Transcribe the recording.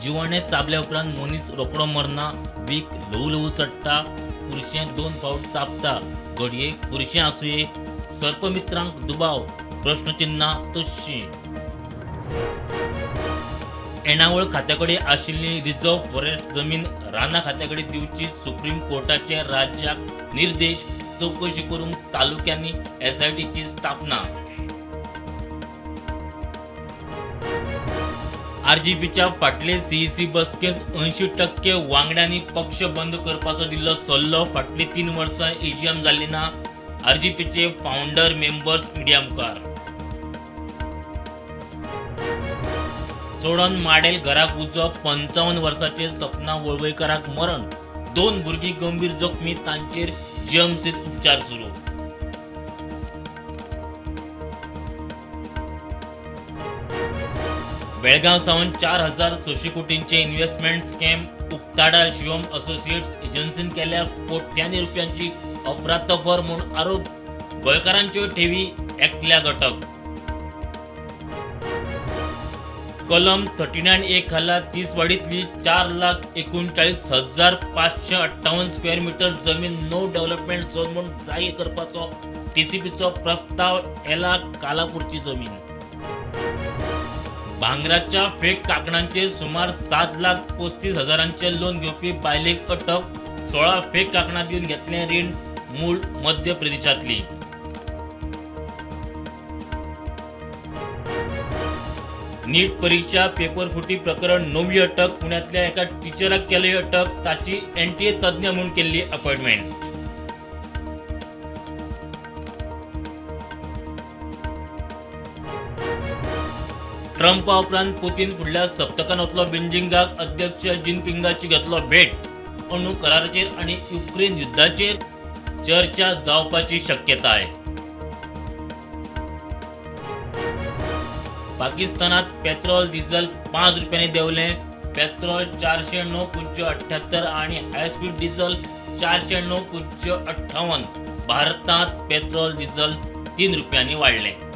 जिवाणें चाबल्या उपरांत मनीस रोकडो मरना, वीख ल्हवू ल्हवू चडटा, फुरशें 2 फावट चाबता, घडये फुरशें आसुये, सर्पमित्रांक दुबाव, प्रश्नचिन्हां तश्शीं. येणावळ खात्या कडेन आशिल्ली रिझर्व्ह फॉरेस्ट जमीन रानां खात्या कडेन दिवची सुप्रीम कोर्टाचे राज्याक निर्देश, चवकशी करूंक तालुक्यांनी एसआयटीची स्थापना. आरजीपीच्या फाटले सीईसी बसकेंत 80% वांगड्यांनी पक्ष बंद करपाचो दिल्लो सल्लो, फाटलीं 3 वर्सां एजीएम जाली ना, आरजीपीचे फावंडर मेंबर्स मिडिया मुखार. चोडण माडेल घराक उजो, 55 वर्सांचे सपना वळवयकाराक मरण, 2 भुरगीं गंभीर जखमी, तांचेर जीएमसींत उपचार सुरू. बेळगांव सावन 4600 कोटींचे इन्व्हेस्टमेंट स्कॅम उक्ताडार, शिवम असोसिएट्स एजन्सीन केल्या कोट्यांनी रुपयांची अफरातफर म्हूण आरोप, गोंयकारांच्यो ठेवी एकल्या घटक. कलम 39A खाला तिसवाडींतली 4,39,558 स्क्वेअर मिटर जमीन नो डेव्हलपमेंट झोन म्हूण जाहीर करपाचो टीसीपीचो प्रस्ताव, एला कालापूरची जमीन. भांगराच्या फेक कांकणांचेर सुमार 7,35,000 लोन घेवपी बायलेक अटक, 16 फेक कांकणां दिवन घेतलें रीण, मूळ मध्य प्रदेशांतली. नीट परीक्षा पेपर फुटी प्रकरण 9वी अटक, पुण्यांतल्या एका टिचराक केली अटक, ताची एनटीए तज्ञ म्हूण केल्ली अपॉयंटमेंट. ट्रंपा उपरांत पुतीन फुडल्या सप्तकांत वतलो बीजिंगाक, अध्यक्ष जिनपिंगाची घेतलो भेट, अणू कराराचेर आनी युक्रेन युद्धाचेर चर्चा जावपाची शक्यताय. पाकिस्तानात पेट्रोल डिझल 5 रुपयांनी देंवलें, पेट्रोल 409.78 आणि हायस्पीड डिझल 409.58. भारतात पेट्रोल डिझल 3 रुपयांनी वाडलें.